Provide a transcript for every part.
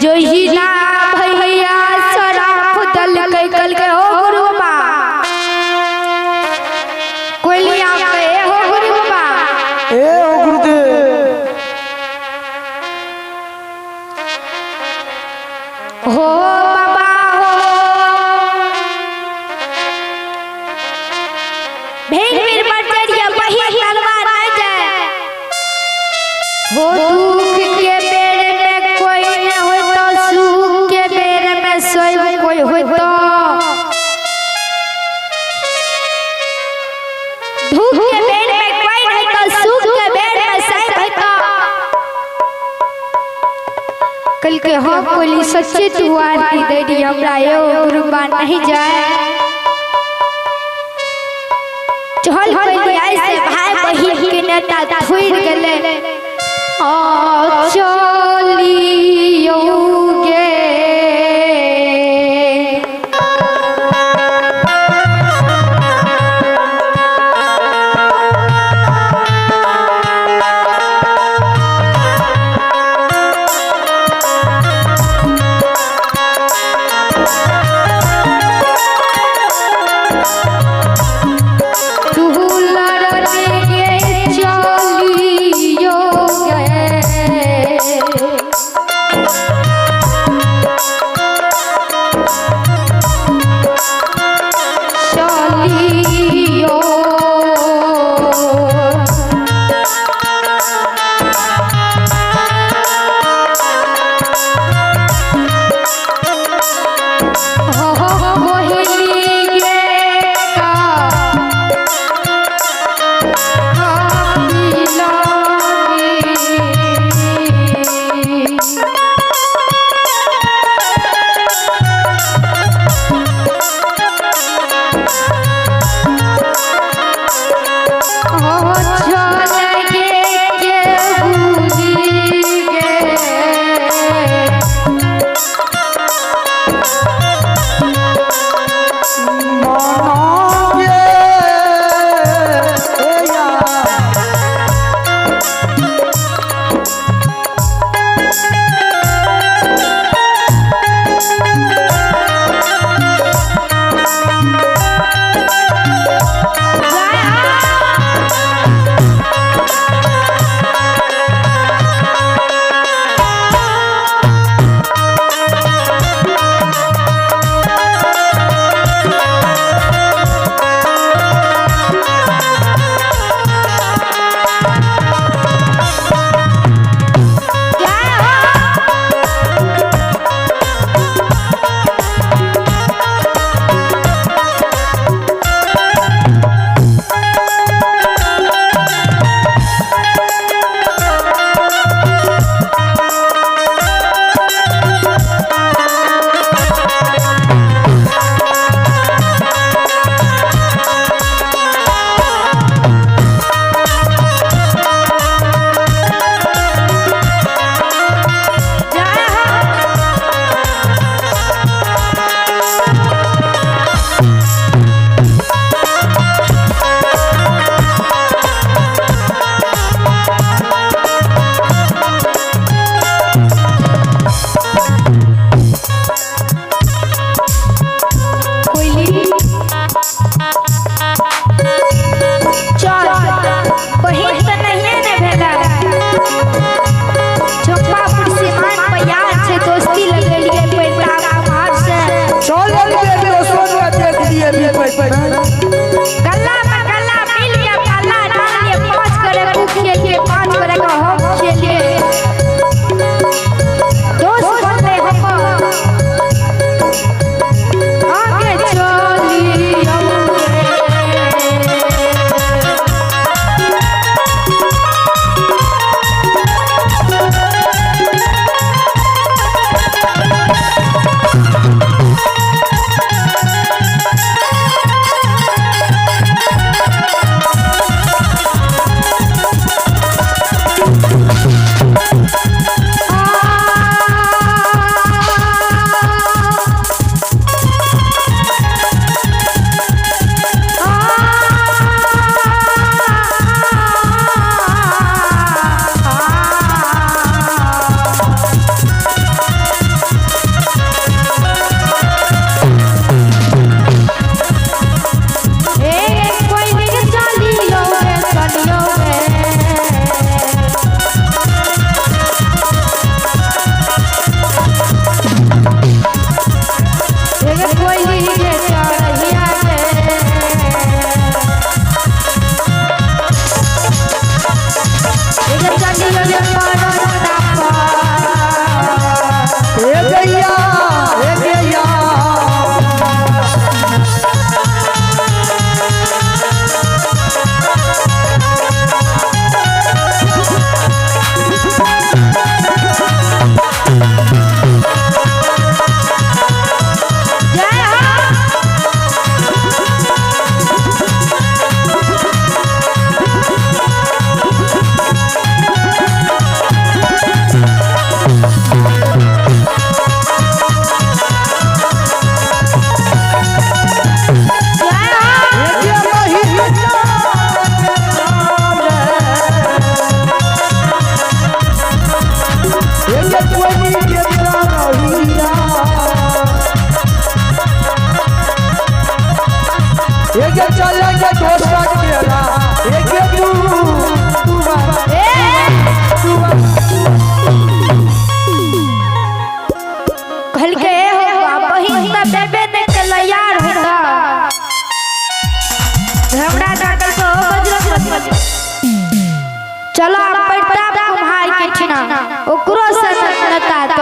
जहिना भैया शराफ दलकै, कहलकै हो गुरु बाबा, कोइलिया के हो गुरु बाबा, ए हो गुरुदेव, हो बाबा हो। भीड़ भीड़ बजरिया बही तलवार न जाए हो, दुख के बेर में कोई न हो तो सुख के बेर में सोई कोई हो तो, दुख के बेर में कोई नहीं तो सुख के बेर में सोई हो तो। कल के हाँ कोली सच्चे तू आरती दे दी हमरा यो गुरुबा नहीं जाए। चल कोली ऐसे भाई बहिन के नेता थुर गेले, आ चलियो गे। तू लड़ने गे चलियो गे। चलियो हो हो मोहिनी गे का मना गे ए या। चल बहिन तऽ नहिए ने भेलै, चम्पापुर सीमान पर यार छै, दोस्ती लगेलियै प्रताप कुमार से। चल जल्दी दोस्तों देख लिए भी पैसा में। गल्ला में गल्ला मिल के पल्ला डालिए, 5 करे तू खेलिए, 5 करे का हम खेलिए, दोस्त बनले हम आगे चलियो।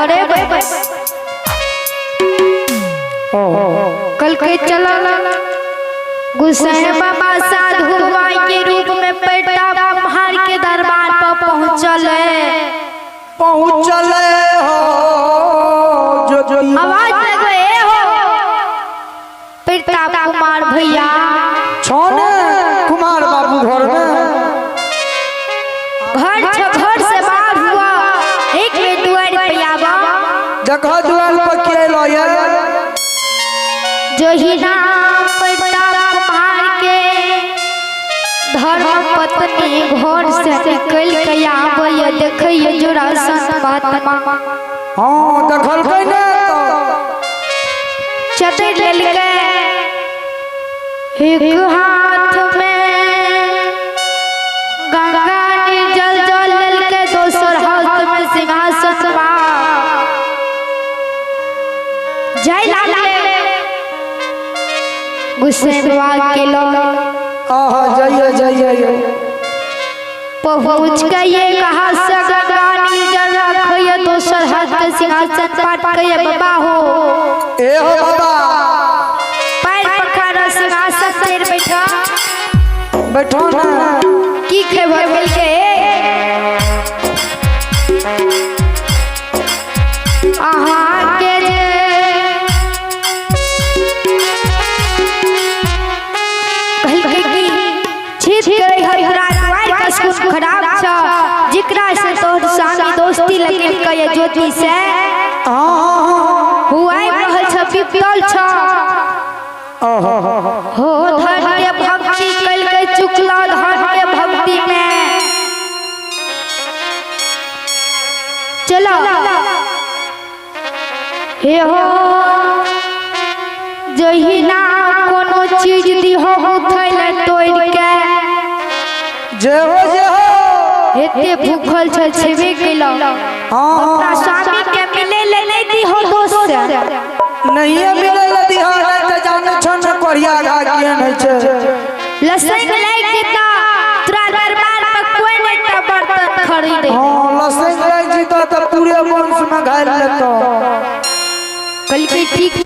करेबै। कल के चल गुस्से बाबा साधु बाबा के रूप में प्रताप कुम्हार के दरबार पर पहुंचल है। पहुंचल हो ज्योति। आवाज लगवे हो प्रताप कुमार भैया। छो ने कुमार बाबू घर में। घर घर से बाहर हुआ एक बेर दुआर पे आवा। जगह दुआर पर के लो ये जो ही नाम प्रताप कुमार के धर्म पत्नी घर से निकल के आवे देखिए जोड़ा संत महात्मा। हाँ देखलकै ने तो चदर लेलकै एक हाथ में गंगा जल जल लेलकै दोसर हाथ में सिंहासन बा। जय लागले गुस्से बाबा के लोग आहा जाइए जाइए। पहुँच गए कहा से गंगा जल रखिए दोसर हाथ के सिंहासन पाट के बाबा हो। ए हो बाबा पैर पखार सिंहासन तेर बैठा बैठो ना। की खेबो के अहाँ के जे कहलकै कि छीत गई हर द्वार का सुन खराब छ जिकरा से तोहर स्वामी दोस्ती लगेल के ज्योति से हाँ हुआ रहल छ पिपल छ हो धन के भक्ति कल चुकला धन के भक्ति में चलो हे हो जहिना कोनो चीज दिहो उठैले तोड़ के जे हो जे हो एते भूखल छ छेबे केलो। हाँ अपना स्वामी के मिले ले नहीं दिहो दोस्त नहीं मिले ले दिहो नहीं तो जाने छन कोरिया घा के नहीं छे। लसंग लाग जेता तोरा दरबार पर कोई नहीं त बर्तन खरीदे। हाँ लसंग लाग जेता त पूरे वंश में घायल लेतो। कल के ठीक।